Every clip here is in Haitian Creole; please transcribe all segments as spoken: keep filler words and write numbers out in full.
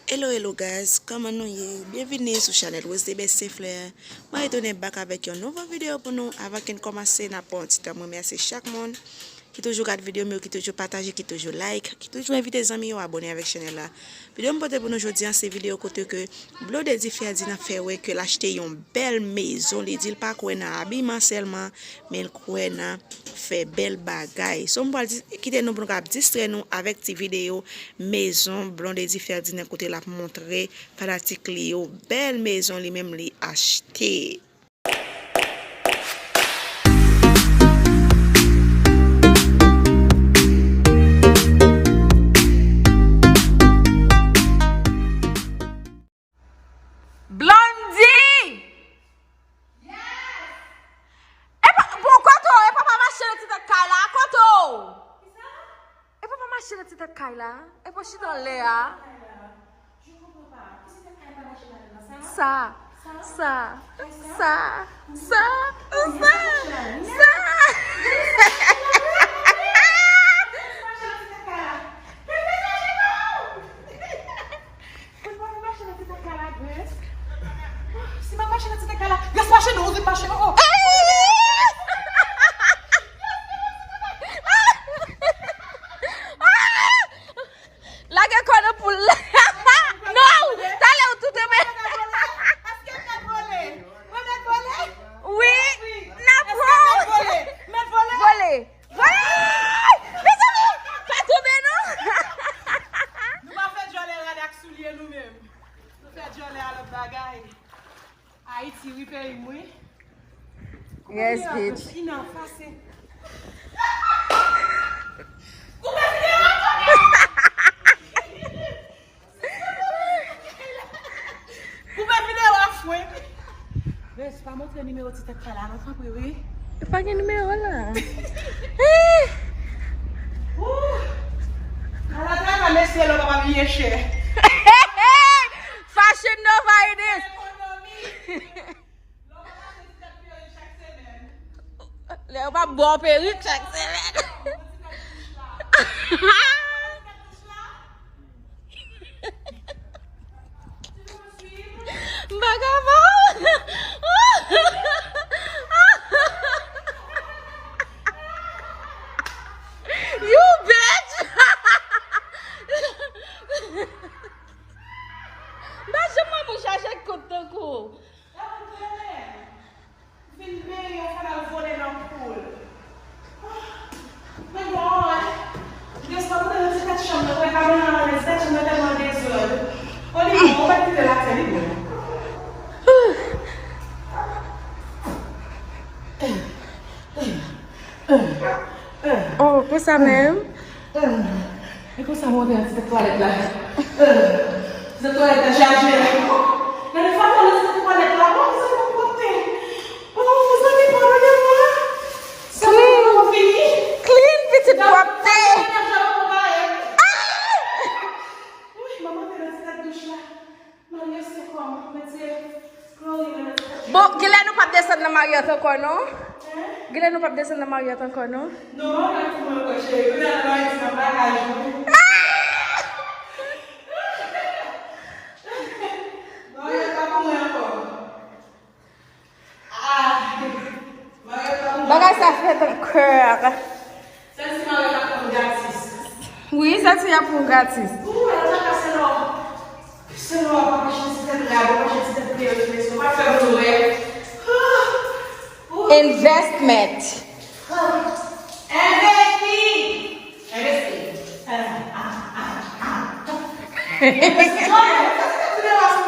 Hello, hello guys, kòman nou ye? Byenvini sou chanèl Rose de Best Fleur. Mwen retounen back avèk yon nouvo videyo pou nou. Avan ke n kòmanse, n ap pran yon ti tan pou remèsye chak moun ki toujou gad videyo m yo, ki toujou pataje, ki toujou like, ki toujou envite zanmi yo abòne avèk chanèl la. Videyo m pote pou nou jodi a, se videyo kote ke Blondedy Ferdinand fè wè ke l achte yon bèl mezon. Li di l pa kwè nan abiman sèlman, men l kwè nan fè bèl bagay. So, m pral di-, kite nou pou nou kab distrè nou avèk ti videyo mezon Blondedy Ferdinand kote l ap montre fanatik li yo bèl mezon li menm li achte. Blondedy! Yes! E pa, bon, kote w? E papa mache nan ti tèt kay la, kote w? Kisa? E papa mache nan ti tèt kay la, e pa chita anlè a. Je comprends pas. Kisa tèt kay pa mache ladan nan sa? Sa, sa, sa, sa, sa, sa. Mwen pa vle mache nan ti tèt kay la, Grace. Si m ap mache nan ti tèt kay la, Grace, mache non, ou di mache non, oh. Lage kò nan poul la. Non, talè ou tout mwen. Èske m mèt vole? Mwen mèt vole? Wi, n ap pran w. Mèt vole? Vole. Vole! Mezanmi, pa tonbe non! Nou pa fè djòlè rad ak soulye nou menm. Nou fè djòlè a lòt bagay. Ayiti, wi, peyi m, wi. Yes, bitch. Koupe videyo a, koupe! Koupe videyo a, fwe. Bes, pa montre nimewo ti tèt kay la, non, tanpri, wi. Pa gen nimewo la. Ooh. Ala travay, mesye, lè w pa bliye chè. Fashion Nova it is. Ekonomi. Lè yo pa ba w perik chak semèn. M pa ka ba w. You bitch! M pa janm wè moun chache kont tankou w. Vin benyen, fò n al vole nan poul. Men bon, wi. Jis pa pote nan ti tèt chanm nan, mwen pa menm nan ti tèt chanm nan tèlman dezòd. O, li bon, ou pa kite l atè, li bon. Oh, konsa menm? E konsa mwen antre nan ti tèt twalèt la. Ti tèt twalèt la chaje. Nan de fwa mwen nan ti tèt twalèt la, bon, se yon pwòpte. Oh, mezanmi, padone mwen. Clean. Clean, pitit pwòpte. Ah! Wi, mwen antre nan ti tèt douch la. Bon, genlè nou p ap desann nan Marriott ankò non. Genlè nou p ap desann nan Marriott ankò non. Non, Marriott pou mwen ankò, cheri. Kounye a nan Marriott se nan bagaj nou. Marriott pa pou mwen ankò. Bagay sa fèt an kè. Sèl si Maryo ta pran gratis. Wi, sèl si y ap pran gratis. Ou wè, nou ta ka se lò. Se lò, pa mache ti tèt rad, pa mache ti tèt kreyòl sou mesye, pa fè moun wè. Investment. Envesti. Envesti.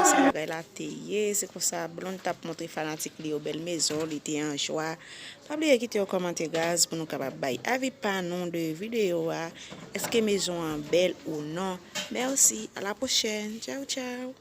Sa bagay la te ye, se konsa Blonde t ap montre fanatik li yo bèl mezon, li te an jwa. Pa bliye kite yon kòmantè, guys, pou nou kapab bay avi pa nou de videyo a. Èske mezon an bèl ou non? Mèsi, a la pwochèn. Tchaw, tchaw.